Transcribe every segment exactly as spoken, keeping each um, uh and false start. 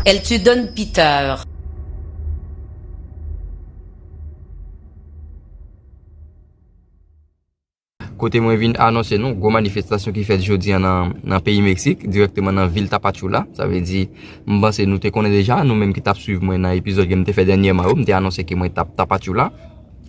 Elle te donne pita. Kote mwen vin anonse nou gwo manifestasyon ki fèt jodi a nan, nan peyi Meksik, dirèkteman nan vil Tapachula. Sa vle di, m panse nou te konnen deja, nou menm ki t ap swiv mwen nan epizòd ke m te fè dènyèman yo, m te anonse ke mwen t ap Tapachula.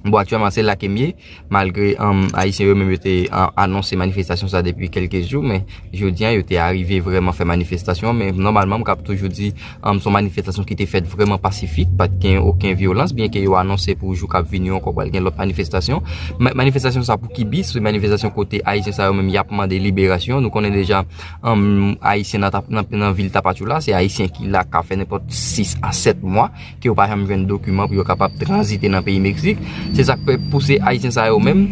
Bon, aktyèlman, se la ke m ye, malgre, um, Ayisyen yo menm yo te, uh, anonse manifestasyon sa depi kèlke jou, men jodi a, yo te arive vrèman fè manifestasyon, men nòmalman, m kab toujou di, um, se yon manifestasyon ki te fèt vrèman pasifik, pa t gen okenn vyolans, byenke yo anonse pou jou k ap vini yo ankò pral gen lòt manifestasyon. Ma-, manifestasyon sa pou ki bi? Se manifestasyon kote Ayisyen sa yo menm y ap mande liberasyon. Nou konnen deja, um, Ayisyen nan, Tap-, nan, nan vil Tapachula, se Ayisyen ki la ka fè nenpòt sis a sèt mwa ke yo pa janm jwenn dokiman pou yo kapab tranzite nan peyi Meksik. Se sa k fè pouse Ayisyen sa yo menm,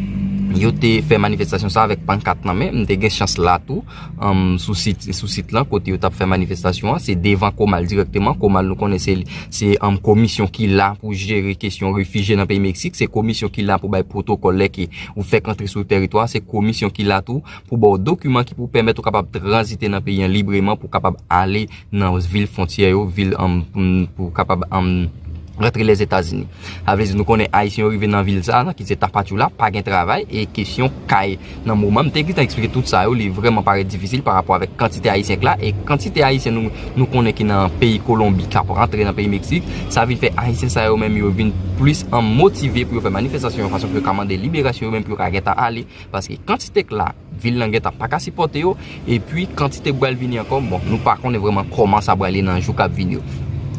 yo te fè manifestasyon sa avèk pankat nan men. M te gen chans la tou, um, sou sit, sou sit lan, kote yo t ap fè manifestasyon an. Se devan Komal dirèkteman. Komal, nou konnen se, se, um, komisyon ki la pou jere kesyon refijye nan peyi Meksik. Se komisyon ki la pou bay pwotokòl lè ke ou fèk antre sou teritwa. Se komisyon ki la tou pou ba w dokiman ki pou pèmèt ou kapab tranzite nan peyi an libreman, pou w kapab ale nan vil fwontyè yo, vil, um, pou, pou w kapab, um, rantre Lèzetazini. Sa vle di, nou konnen Ayisyen yo rive nan vil sa a, ki se Tapachula, pa gen travay, e kesyon kay nan moman. M te gentan eksplike tout sa yo, li vrèman parèt difisil pa rapò avèk kantite Ayisyen k la, e kantite Ayisyen nou, nou konnen ki nan peyi Kolonbi, k ap rantre nan peyi Meksik, sa vin fè Ayisyen sa yo menm yo vin plis, um, motive pou yo fè manifestasyon yon fason pou yo ka mande liberasyon yo menm, pou yo ka gentan ale, paske kantite k la, vil lan gentan pa ka sipòte yo, epi kantite k pral vini ankò, bon, nou pa konnen vrèman kòman sa pral ye nan jou k ap vini yo.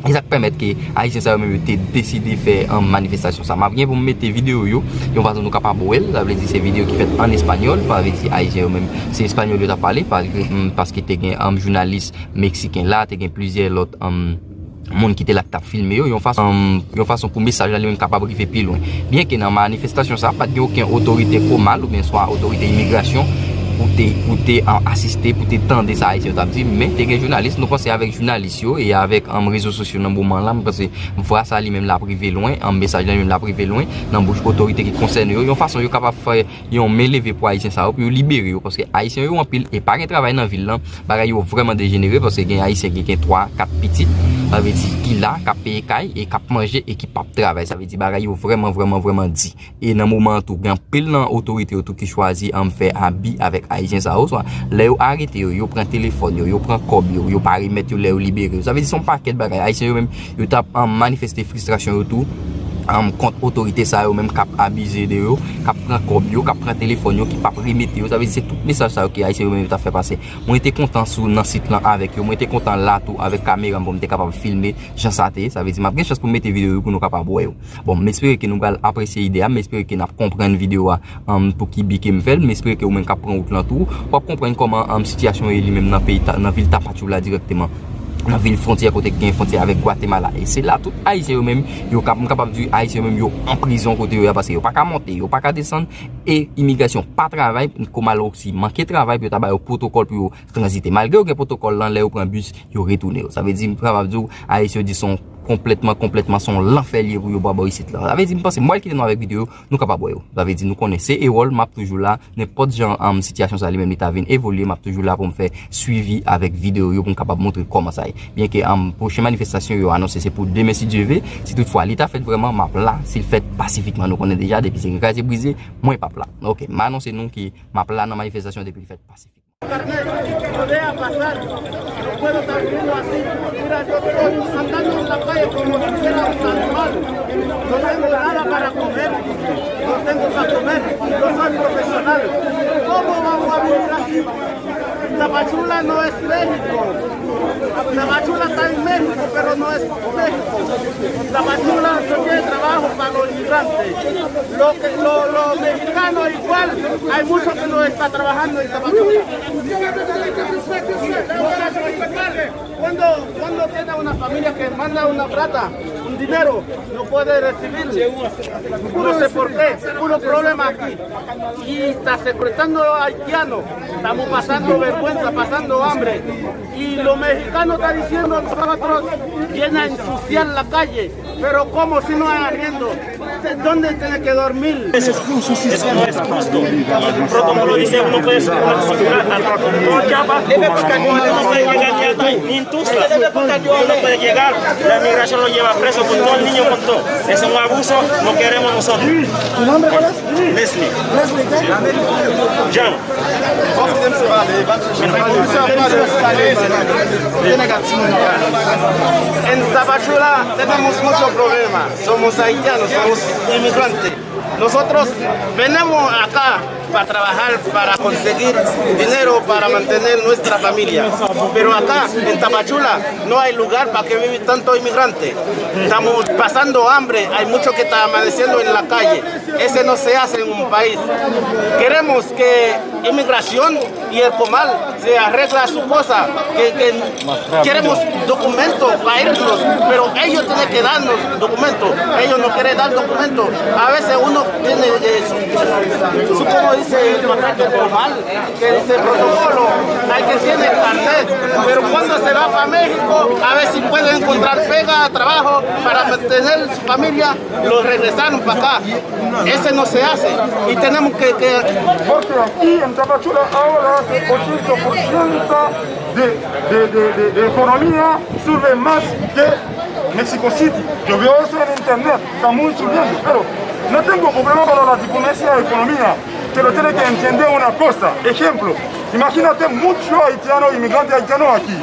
E sa k pèmèt ke Ayisyen sa yo menm yo te deside fè, um, manifestasyon sa. M ap gen pou m mete videyo yo, yon fason nou kapab wè l, sa vle di se videyo ki fèt an espanyòl, sa vle di Ayisyen yo menm, se espanyòl yo t ap pale, pa-, um, paske te gen, um, jounalis meksiken la, te gen plizyè lòt, um, moun ki te la k t ap filme yo, yon fason, yon fason pou mesaj la li menm kapab rive pi lwen. Byenke nan manifestasyon sa, pa t gen okenn otorite Komal oubyen swa otorite imigrasyon pou te, pou te, an, asiste, pou te tande sa Ayisyen yo t ap di, men te gen jounalis, nou panse avèk jounalis yo e avèk, an, rezo sosyo nan moman la, m panse vwa sa li menm l ap rive lwen, an, mesaj la li menm l ap rive lwen nan bouch otorite ki konsène yo, yon fason yo kapab fè yon men leve pou Ayisyen sa yo, pou yo libere yo, paske Ayisyen yo anpil e pa gen travay nan vil lan, bagay yo vrèman dejenere, paske gen Ayisyen ki gen twa, kat pitit, sa vle di ki la, k ap peye kay, e k ap manje, e ki p ap travay, sa vle di bagay yo vrèman, vrèman, vrèman di. E nan moman an tou, gen anpil nan otorite yo tou ki chwazi, an, fè abi avèk Ayisyen sa yo, swa lè yo arete yo, yo pran telefòn yo, yo pran kòb yo, yo pa remèt yo lè yo libere yo, sa vle di se yon pakèt bagay, Ayisyen yo menm, yo t ap, um, manifeste fristrasyon yo tou, um, kont otorite sa yo menm k ap abize de yo, k ap pran kòb yo, k ap pran telefòn yo, ki p ap remete yo. Sa vle di se tout mesaj sa yo ke Ayisyen yo menm yo t ap fè pase. Mwen te kontan sou, nan sit lan avèk yo. Mwen te kontan la tou avèk kamera m pou m te kapab filme jan sa te ye. Sa vle di m ap gen chans pou m mete videyo yo pou nou kapab wè yo. Bon, m espere ke nou pral apresye ide a, m espere ke n ap konprann videyo a, um, pou ki bi ke m fè l. M espere ke ou menm k ap pran wout lan tou, w ap konprann kòman, um, sitiyasyon ye li menm nan peyi Ta-, nan vil Tapachula dirèkteman, nan vil fwontyè kote k gen fwontyè avèk Gwatemala. E se la tout Ayisyen yo menm, yo kap-, m kapab di Ayisyen yo menm yo an prizon kote yo ye a, paske yo pa ka monte, yo pa ka desann, e imigrasyon pa travay, Komal osi manke travay pou yo ta ba yo pwotokòl pou yo tranzite. Malgre yo gen pwotokòl lan, lè yo pran bis, yo retounen yo. Sa vle di, m kapab di w, Ayisyen yo di se yon konplètman, konplètman, se yon lanfè li ye pou yo bò bò isit lan. Sa vle di, m panse, m pral kite nou avèk videyo, nou kapab wè yo. Sa vle di, nou konnen se Ewòl, m ap toujou la, nenpòt jan, um, sitiyasyon sa li menm li ta vin evolye, m ap toujou la pou m fè swivi avèk videyo yo, pou m kapab montre kòman sa ye. Byenke, um, pwochen manifestasyon yo anonse se pou demen, si Dye ve, si toutfwa li ta fèt vrèman, m ap la, si l fèt pasifikman, nou konnen deja, depi se gen kraze brize, mwen p ap la. Oke, m anonse nou ke m ap la nan manifestasyon depi l fèt pasifikman. Carnet, no deja pasar, no puedo estar viviendo así. Mira, yo estoy andando en la calle como si fuera un animal. No tengo nada para comer, no tengo para comer, no soy profesional. ¿Cómo vamos a vivir así? Tapachula no es México. Tapachula está en México, pero no es México. Tapachula se tiene trabajo para los inmigrantes. Lo que, lo, los mexicanos igual, hay mucho que no está trabajando en Tapachula. Cuando, cuando tiene una familia que manda una plata, un dinero, no puede recibir. No sé por qué, puro problema aquí. Y está secuestrando a los haitianos. Estamos pasando vergüenza, pasando hambre. Y los mexicanos están diciendo nosotros vienen a ensuciar la calle. Pero ¿cómo si no hay arriendo? ¿Dónde tiene que dormir? Eso no es justo. Y el protocolo dice uno puede ser una seguridad. Ni injusta. Uno puede llegar, la inmigración lo lleva preso con todo el niño con todo. Es un abuso, no queremos nosotros. ¿Tu nombre cuál es? Leslie. Leslie, ¿qué? John. En Tapachula tenemos mucho problema. Somos haitianos, somos inmigrantes. Nosotros venimos acá para trabajar, para conseguir dinero para mantener nuestra familia. Pero acá en Tapachula no hay lugar para que vive tanto inmigrante. Estamos pasando hambre, hay mucho que está amaneciendo en la calle. Ese no se hace en un país. Queremos que inmigración y el Comal se arregla su cosa, que, que queremos documentos para irnos, pero ellos tienen que darnos documentos. Ellos no quieren dar documentos. A veces uno tiene eh, su, su, como dice el Comal, que dice protocolo, hay que tiene carnet, pero cuando se va para México, a ver si puede encontrar pega, trabajo para mantener su familia, lo regresaron para acá. Ese no se hace y tenemos que, que Porque aquí en Tapachula ahora se ochenta por ciento de, de, de, de, de economía sirve más que Mexico City. Yo veo eso en internet, está muy subiendo, pero no tengo problema para la diplomacia de economía, pero tiene que entender una cosa. Ejemplo, imagínate muchos haitianos, inmigrantes haitianos aquí.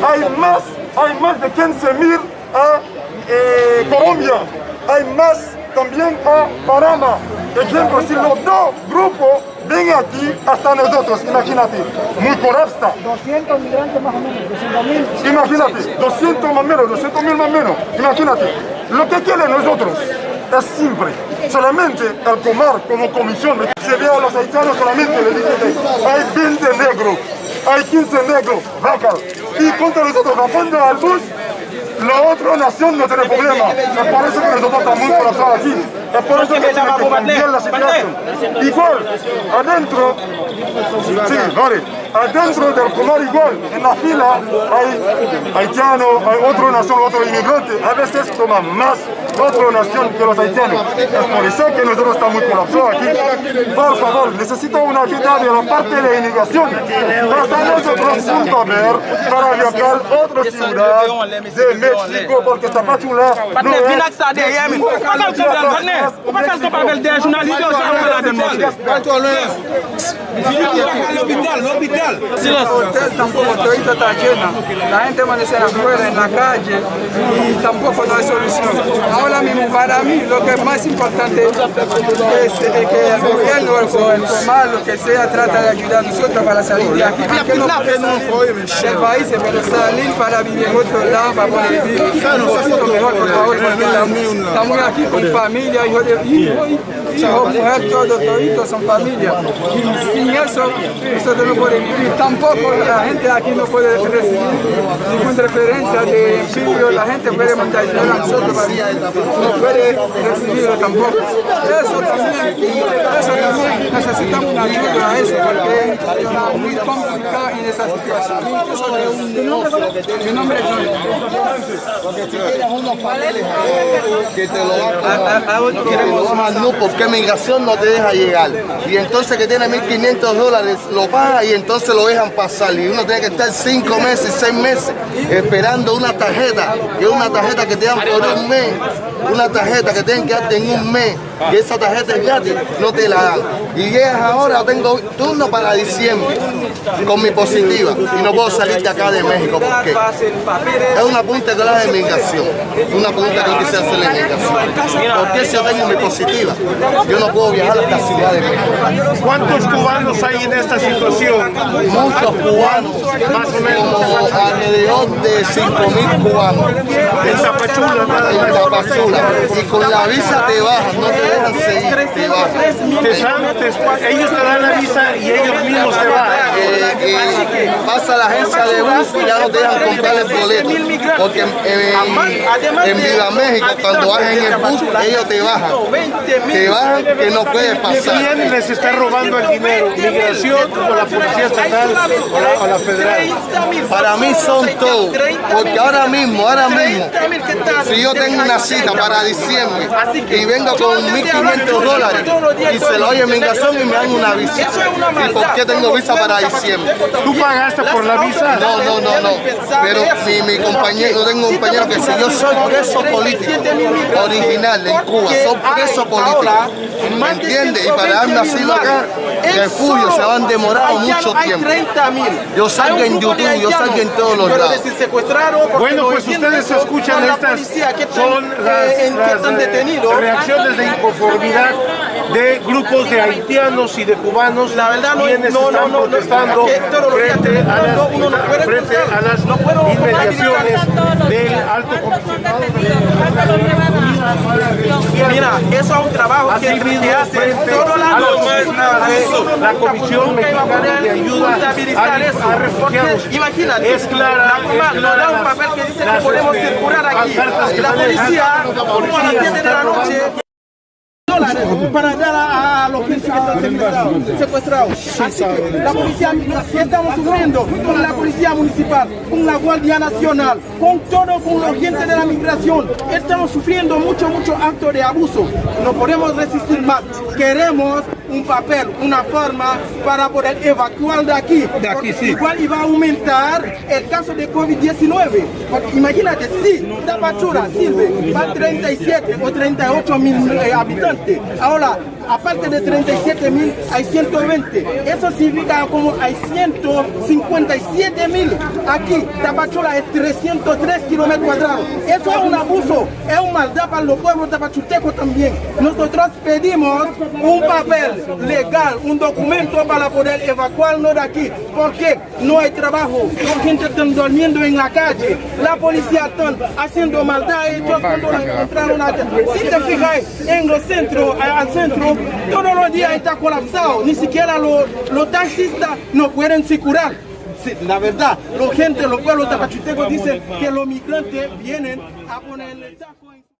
Hay más, hay más de quince mil a eh, Colombia, hay más también a Panamá. Ejemplo, si los dos grupos ven aquí hasta nosotros, imagínate, muy colapsa. doscientos migrantes más o menos, doscientos mil. Imagínate, doscientos más o menos, doscientos mil más o menos, imagínate. Lo que quieren nosotros es simple, solamente el Comar como comisión, se ve a los haitianos solamente, le dice que hay veinte negros, hay quince negros, vacas, y contra nosotros, vamos al bus, la otra nación no tiene problema. Es por eso que nosotros estamos colapsados aquí. Es por eso que tiene que cambiar la situación. Igual, adentro, sí, vale. Adentro del Comar igual, en la fila hay haitianos, hay otra nación, otro inmigrante. A veces toman más otra nación que los haitianos. Es por eso que nosotros estamos colapsados aquí. Por favor, necesito una ayuda de la parte de inmigración. Pasamos otro punto a ver para viajar a otra ciudad de México, porque Tapachula no es Ou pa kal kanpe avè l, patnè. Ou pa kal kanpe avè l dèyè jounalis yo, sa yo pral ladann, monchè. Silans. Hotel tampoco, todito está llena. La gente amanecen afuera en la calle y tampoco no hay solución. Ahora mismo, para mí, lo que es más importante es eh, que el gobierno, el, el Comar, lo que sea, trata de ayudar a nosotros para salir de aquí. Porque no puede salir del país, pero salir para vivir en otro lado, para poder vivir un poquito mejor, por favor, porque estamos, estamos aquí con familia, hijo de hijo, hijo, mujer, todo, todito son familia. Y sin eso, nosotros no podemos vivir. Tampoco la gente aquí no puede recibir ninguna referencia de empleo, la gente puede mandar dinero a nosotros, pero no puede recibirlo tampoco. Eso también, eso también necesitamos una ayuda a eso, porque está muy complicado en esa situación. Mi nombre es John. Que te lo bajan, no, porque migración no te deja llegar. Y entonces que tiene mil quinientos dólares, lo paga y entonces lo dejan pasar. Y uno tiene que estar cinco meses, seis meses esperando una tarjeta, que es una tarjeta que te dan por un mes, una tarjeta que tienen que darte en un mes. Y esa tarjeta es gratis, no te la dan. Y llegas ahora, tengo turno para diciembre con mi positiva y no puedo salir de acá de México. ¿Por qué? Es una pregunta que le hago a la inmigración, una pregunta que yo quisiera hacer a la inmigración. ¿Por qué si yo tengo mi positiva, yo no puedo viajar hasta Ciudad de México? ¿Cuántos cubanos hay en esta situación? Muchos cubanos, Más o menos. Como alrededor de cinco mil cubanos En Tapachula, nada en más. Tapachula. Y con la visa te bajan, no te dejan seguir, te bajan. Te dan- te- ellos te dan la visa y ellos mismos te bajan. Eh, eh, pasa la agencia de bus y ya no te dejan comprar el boleto. Porque en, en, en Viva México, cuando vas en el bus, ellos te bajan. Te bajan que no puedes ¿Y pasar. quién les está robando el dinero? ¿Migración o la Policía Estatal o la, o la Federal? Para mí Con todo, porque ahora mismo, ahora mismo, si yo tengo una cita para diciembre y vengo con mil quinientos dólares y se lo doy a migración y me dan una visa. ¿Y por qué tengo visa para diciembre? ¿Tú pagaste por la visa? No, no, no, no. Pero mi, mi compañero, yo tengo un compañero que si yo soy preso político, original en Cuba, soy preso político, ¿me entiendes? Y para darme asilo acá, refugio, se han demorado mucho tiempo. Yo salgo en YouTube, yo salgo en todos los lados. Bueno, pues ustedes escuchan estas son las, las eh, reacciones de inconformidad de grupos de haitianos y de cubanos quienes están protestando frente a las, frente a las inmediaciones del alto comisionado. Mira, eso es un trabajo que se hace toda la noche. La Comisión Mexicana de Ayuda a Refugiados. Es clara, es clara las, las, este, las cartas que maneja la policía. Para dar a, a los secuestrados. Así que la policía, estamos sufriendo con la policía municipal, con la Guardia Nacional, con todo, con la gente de la migración. Estamos sufriendo mucho, mucho acto de abuso. No podemos resistir más. Queremos un papel, una forma para poder evacuar de aquí. De aquí, sí. Igual iba a aumentar el caso de COVID diecinueve. Porque imagínate, si Tapachula sirve para treinta y siete o treinta y ocho mil eh, habitantes, ahora, aparte de treinta y siete mil, hay ciento veinte. Eso significa como hay ciento cincuenta y siete mil. Aquí, Tapachula es trescientos tres kilómetros cuadrados. Eso es un abuso, es un maldad para los pueblos tapachutecos también. Nosotros pedimos un papel legal, un documento para poder evacuarnos de aquí. ¿Por qué? No hay trabajo. La gente está durmiendo en la calle. La policía está haciendo maldad. Ellos cuando lo encontraron allá. Si te fijas en los centros, a- al centro, todos los días está colapsado. Ni siquiera los, los taxistas no pueden circular. Sí, la verdad, la gente, los pueblos tapachutecos dicen que los migrantes vienen a ponerle taco en